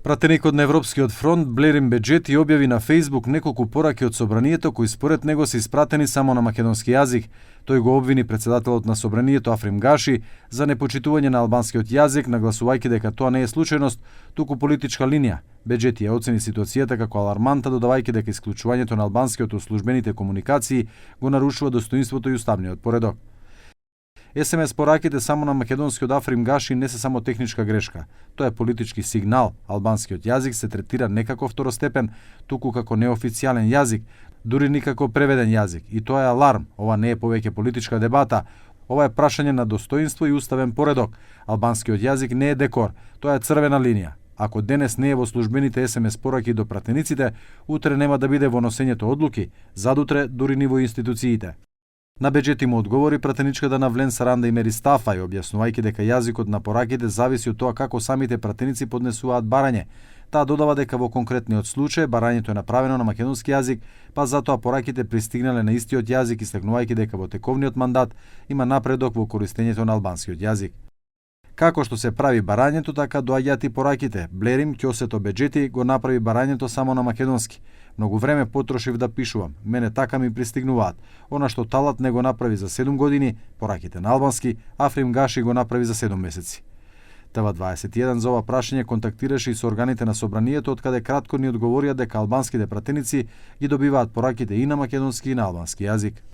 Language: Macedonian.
Пратеникот на Европскиот фронт Блерим Беџети објави на Facebook неколку пораки од собранието кои според него се испратени само на македонски јазик. Тој го обвини претседателот на собранието Африм Гаши за непочитување на албанскиот јазик, нагласувајќи дека тоа не е случајност, туку политичка линија. Беџети ја оцени ситуацијата како алармантна, додавајќи дека исклучувањето на албанскиот од службените комуникации го нарушува достоинството и уставниот поредок. СМС пораките само на македонски од Африм Гаши не се само техничка грешка. Тоа е политички сигнал. Албанскиот јазик се третира не како второстепен, туку како неофицијален јазик, дури ни како преведен јазик. И тоа е аларм. Ова не е повеќе политичка дебата. Ова е прашање на достоинство и уставен поредок. Албанскиот јазик не е декор. Тоа е црвена линија. Ако денес не е во службените СМС пораки до пратениците, утре нема да биде во носењето одлуки, задутре дури ни во институциите. На Беџети му одговори пратеничката на Влен Саранда и Мери Стафај, објаснувајќи дека јазикот на пораките зависи од тоа како самите пратеници поднесуваат барање. Таа додава дека во конкретниот случај барањето е направено на македонски јазик, па затоа пораките пристигнале на истиот јазик, истакнувајќи дека во тековниот мандат има напредок во користењето на албанскиот јазик. Како што се прави барањето, така доаѓаат и пораките. Блерим Ќосето Беџети го направи барањето само на македонски. Многу време потрошив да пишувам. Мене така ми пристигнуваат. Она што Талат не го направи за 7 години, пораките на албански, Африм Гаши го направи за 7 месеци. ТВ21 за ова прашање контактираше и со органите на собранието, откаде кратко ни одговорија дека албанските пратеници ги добиваат пораките и на македонски и на албански јазик.